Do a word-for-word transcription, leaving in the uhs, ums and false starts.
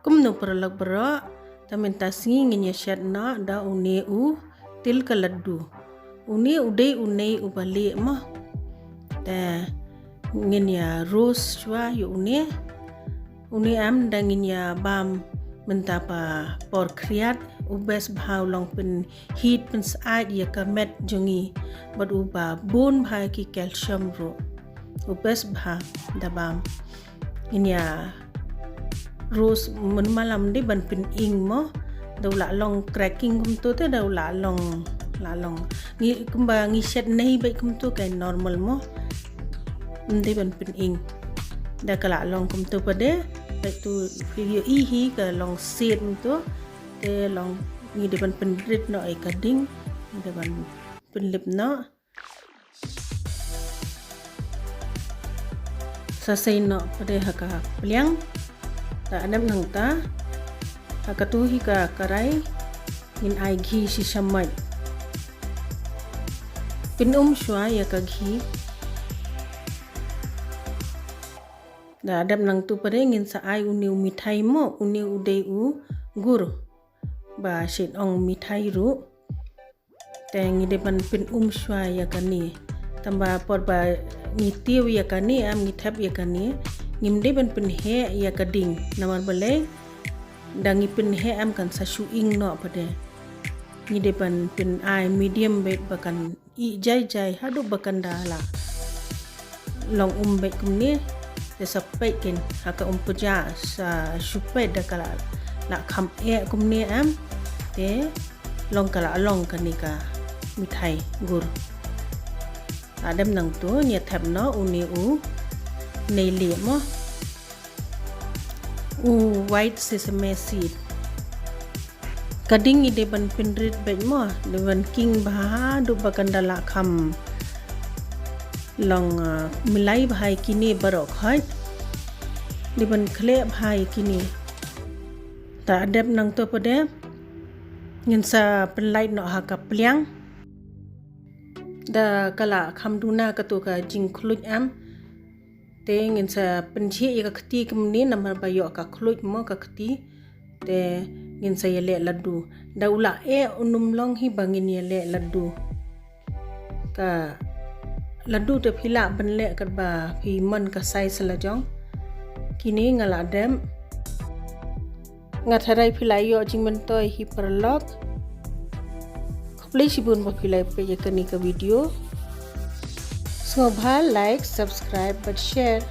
Kumno paralok baroh, ta mynta sngi ngin ïa shet noh da une u til ka laddu. Une u dei une u ba lieh mo. Te ngin ïa roast shuwa ïa une. Une em da ngin ïa bam mynta pa por khriat, u best bha u long pynhit pynsyaid ïa ka met jong ngi bad u ba bun bha ki calcium ruh. U best bha da bam. Ngin ïa roast mynmalam dei ban pynïng mo. Da u la long cracking kumto te da u la long la long. Ngi kumba ngi shet nei bad kumto ka normal mo. Ym dei ban pynïng. Da ka la long kumto pat de, bad tu phi ïohi hi ka long set kumto. Te long ngi dei ban pynrit noh ïa ka ding, ngi dei ban pynlip noh. Sa sei noh pat de ha ka pliang. Ta adep nangta ha katu hi ka karai ngin ai ghi shisha mait. Pynum shuwa ïa ka ghi. Da adep nangtu pat de ngin sa ai une u mithai mo, une u dei u gur. Ba shet ong mithai ruh. Te ngi dei ban pynum shuwa ïa kane. Tangba por ba ngi tiew ïa kane, em ngi thep ïa kane, ngim dei ban pynheh ïa ka ding. Namar balei da ngi pynheh em kan sa shu ïng noh pat de. Ngi dei ban pyn ai medium beit ba kan ih jai jai haduh ba kan da la long um beit kumne. Te sa peit kin ha ka um puja sa shu peit da ka la, la kham eh kumne em. Te long ka la long kane ka mithai gur. Adep nangtu ngi thep noh une u nei lieh mo. U white sesame seed. Ka ding ngi dei ban pynrit beit mo, dei ban king bha haduh ba kan da la kham long, ah, milai bha ïa kine baroh khoit. Dei ban khleh bha ïa kine. Ta adep nangtu pat de ngin sa pynlait noh ha ka pliang. Da ka la kham duna katu ka jingkhluit em. Te ngin sa pynjhieh ïa ka kti kumne namar ba ïoh ka khluit mo ka kti. Te ngin sa ïaleh laddu. Da u la eh un ym long hi ba ngin ïaleh laddu. Ka laddu te phi lah ban leh katba phi mon ka size la jong. Kine nga la dep. Nga tharai phi la ïoh jingmyntoi hi paralok. Khublei shibun ba phi la peit ïa kane ka video. Sngewbha like, subscribe bad share.